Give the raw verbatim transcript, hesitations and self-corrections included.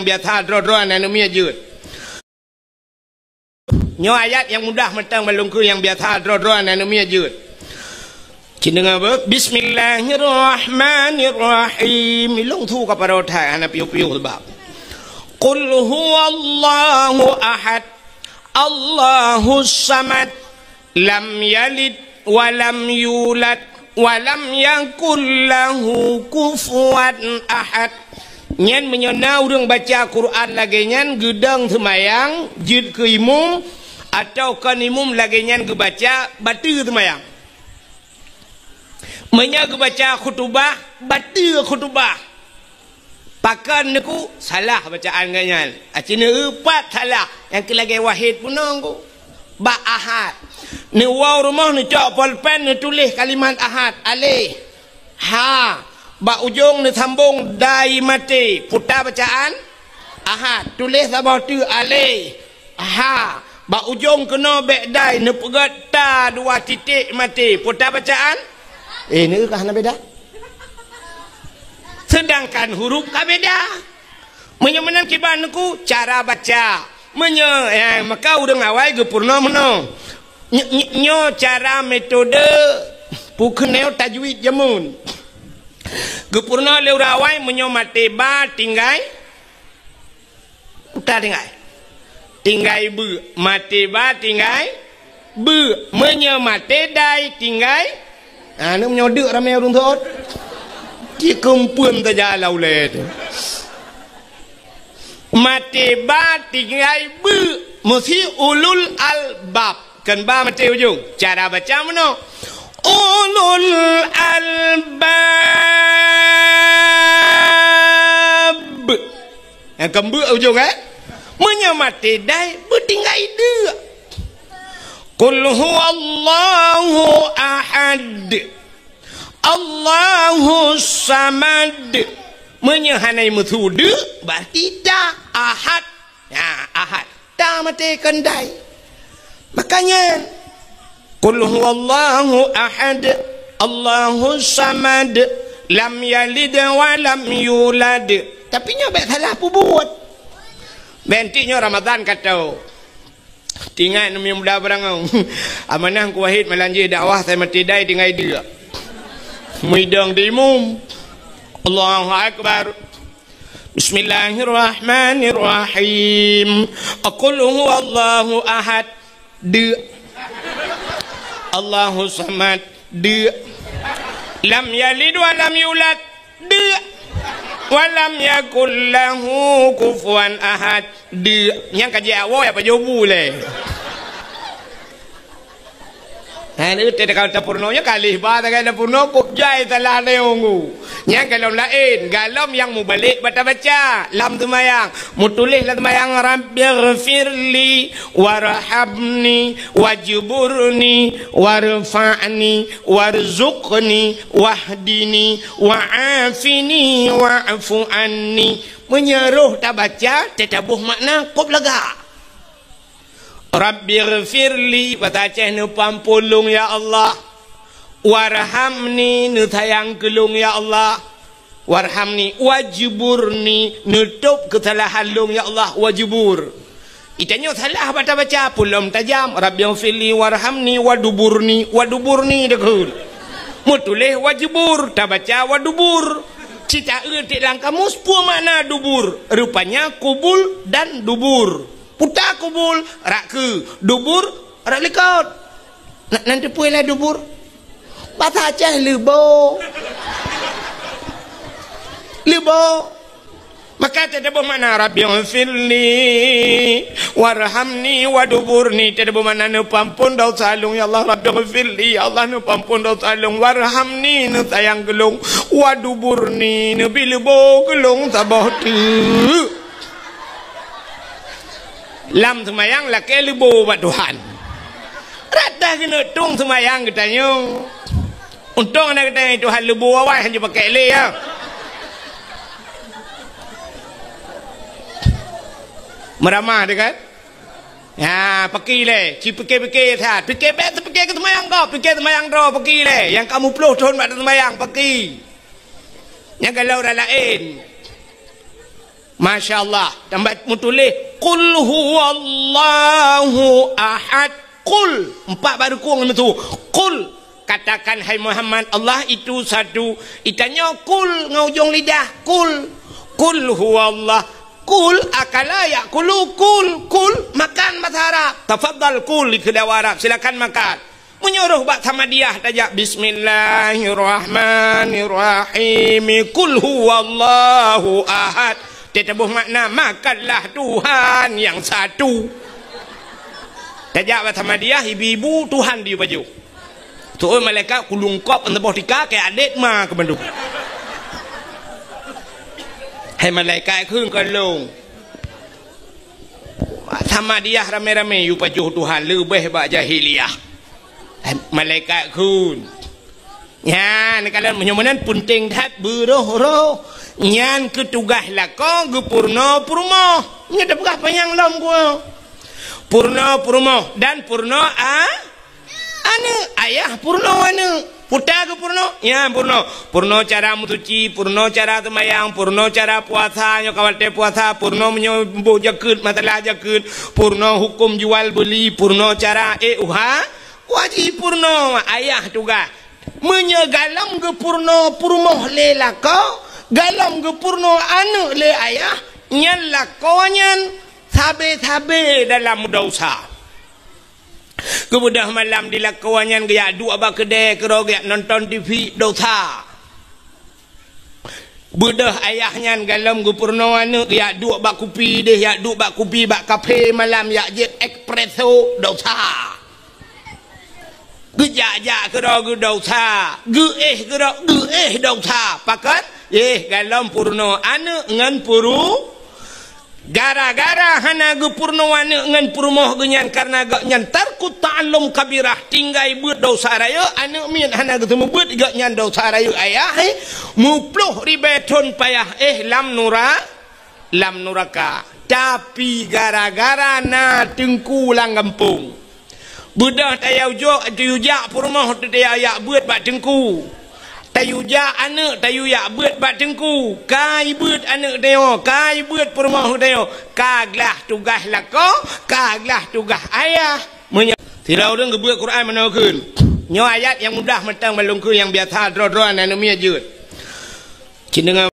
biasa droe-droe aneuk miet jeuet. Nyoe ayat nyang mudah mantong bak lôn kheun nyang biasa droe-droe aneuk miet jeuet. Ci deungoe beuh. Bismillahirrahmanirrahim. Ilôn su ka parot hai hana piôh-piôh sabab. Qul huwallahu ahad. Allahus samad. Lam yalid wa lam yulad wa lam yakul lahu kufuwan ahad. Nyan meunyoe na ureuëng baca Quran lagée nyan geudong seumayang jeuet keu imum, atawa kon imum lagée nyan geubaca bateue seumayang. Meunyoe geubaca khutubah, bateue khutubah. Pakon neuku salah bacaan geuh nyan. Aci neueupat salah nyang keu lagée wahid punong ku. Bak ahad. Neuwoe rumoh neucok polpen neutuléh kalimat ahad. Aleh. Ha. Bak ujong neusambong dai maté. Puta bacaan ahad. Tuléh saboh teuk aleh. Ha, bak ujong keunoe bék dai neupeugét ta dua titék maté. Peue ta bacaan? Eh, neukah na beda? Seudangkan huruf ka beda. Meunyoe meunan kiban neuku cara baca. Meunyoe, eh, maka ureuëng awai geupeurunoe meunoe. Ny-, ny-, nyoe cara metode peukeunong tajwid jameun. Geupeurunoe lé ureuëng awai meunyoe maté ba tinggai Uta tinggai. Tinggai beu. Maté ba tinggai beu. Meunyoe maté dai tinggai. Ha, ni meunyoe deuk ramé ureuëng sot. Cik keumpeuen saja lau lé tu. Maté ba tinggai beu. Meusi ulul albab. Kan ba maté ujong. Cara baca meunoe. Ulul albab. Nyang keumbeuek ujong, eh? Meunyoe maté dai, beutinggai deuk. Qul huwallahu ahad. Allahus samad. Meunyoe hana meusu deuk, berarti ta ahad. Ya, ahad. Ta maté kon dai. Makanya, qul huwallahu ahad, Allahus samad, lam yalid wa lam yulad. Tapi nyoe bék salah peubuet. Bék nyoe Ramadan ka tho. Tingat numi muda beurangau. Amanah Teungku Wahid malam jih dakwah sai maté dai tinggai deuk. Meudong di imum. Allahu Akbar. Bismillahirrahmanirrahim. Qul huwallahu ahad. Deuk. Allahus samad. Deuk. Lam yalid wa lam yulad. Deuk. Wa lam yakul lahu kufuwan ahad. Deuk. Nyang ka jiak woe apa jobu lé. Hai, ni teuka tapeurunoe nyoe kalih ba tagai tapeurunoe kok jai salah neunggu. Nyang galom laén, galom nyang mubalek bata baca lam teumayang. Mutuléh lam teumayang, Rabbighfirli warhamni wajburni warfa'ni warzuqni wahdini wa'afini wa'fu anni. Meunyoe roh tabaca, teutabôh makna kop lagak. Rabbighfirli, bata Aceh neupeuampôn lôn ya Allah. Warhamni, neusayang keu lôn ya Allah. Warhamni, wajburni, neutôb keusalahan lôn ya Allah, wajbur. Itanyoe salah bata baca, pulom tajam, Rabbighfirli warhamni waduburni, waduburni deukheun. Meutuléh wajbur, tabaca wadubur. Cita eu tiek lam kamus, peue makna dubur? Rupanya kubul dan dubur. Puta kubul, rak keu dubur, rak likot. Na, nan teupeue lah dubur? Bata Aceh leubo. Leubo. Maka teutabôh makna Rabbighfirli warhamni waduburni. Teutabôh makna neupeuampôn dosa lôn ya Allah. Rabbighfirli, ya Allah, neupeuampôn dosa lôn. Warhamni, neusayang keu lôn. Waduburni, neubi leubo keu lôn saboh teuk. Lam seumayang lakée leubo bak Tuhan. Rata keuneuk tueng seumayang geutanyoe. Untông na geutanyoe Tuhan leubo awai hana jipakék lé, ya. Meuramah teuh kan? Ya, paki lé, ci pike-pike that. Pike bék teupike keu seumayang gob, pike seumayang droe paki lé. Nyang ka muplôh thon bak teuseumayang paki. Nyang galak ureuëng laén. Masya Allah. Tambah meutuléh, "Qul huwallahu ahad." Qul. Empat baru kong itu. "Qul." Katakan, hai Muhammad, Allah itu satu. Itanyoe qul ngon ujong lidah. Qul. Qul huwallah. Qul akala ya'kulu. Qul. Qul, makan bahasa Arab. Tafadhal qul, di keudawah Arab. Silakan makan. Meunyoe roh bak Samadiyah tajak, "Bismillahirrahmanirrahim. Qul huwallahu ahad." Teutabôh makna, "Makanlah Tuhan yang satu." Tajak bak Samadiyah, ibu-ibu, Tuhan di baju. Tu'oi malaikat kulungkop teuboh tika keu adét ma keu mandum. Hai malaikat kheun ka lôn. Samadiyah ramé-ramé yue pajoh Tuhan leubeh bak jahiliyah. Hai malaikat kheun. Nyan, kalau meunyoe meunan peunteng that beuroh-roh. Nyan keu tugaih lakoe geupeurunoe peurumoh. Nyoe tapeugah panyang lom geuh. Peurunoe peurumoh dan peurunoe a-, aneuk. Ayah peurunoe aneuk. Puta geupeurunoe. Nyan peurunoe. Peurunoe cara meusuci, peurunoe cara seumayang, peurunoe cara puasa, nyoe ka watée puasa, peurunoe meunyoe boh jakeuet, masalah jakeuet, peurunoe huköm jual beuli, peurunoe cara ék uha, wajéb peurunoe ayah tugaih. Meunyoe galom geupeurunoe peurumoh lé lakoe, galom geupeurunoe aneuk lé ayah, nyan lakoe nyan sabe-sabe dalam desya. Geubeudôh malam di lakoe nyan geujak duek bak keudè keudroe geujak nonton T V, desya. Beudôh ayah nyan galom geupeurunoe aneuk geujak duek bak kupi deh, jak duek bak kupi bak kafe malam, jak jieb espresso, desya. Geujak-jak keudroe geu desya, geuéh keudroe geuéh desya. Pakon? Éh, galom peurunoe aneuk ngon peuru-, gara-gara hana geupeurunoe aneuk ngon peurumoh geuh nyan, kareuna gobnyan tarkut ta'allum kabirah, tinggai beuet desya rayeuk, aneuk miet hana geuseumeubeuet, gobnyan desya rayeuk ayah, éh, meuploh ribée thon payah, éh, lam nura-, lam nuraka. Tapi gara-gara na teungku lam gampông, beudôh tayue jok, tayue jak peurumoh, tayue jak beuet bak teungku. Tayue jak aneuk, tayue jak beuet bak teungku. Ka jibeuet aneuk tanyoe, ka jibeuet peurumoh tanyoe. Ka glah tugaih lakoe, ka glah tugaih ayah. Meunyoe sidroe ureuëng geubeuet Quran meunoe kheun. Nyoe ayat nyang mudah mantong, ban lôn kheun nyang biasa droe-droe aneuk miet jeuet. Cit deungon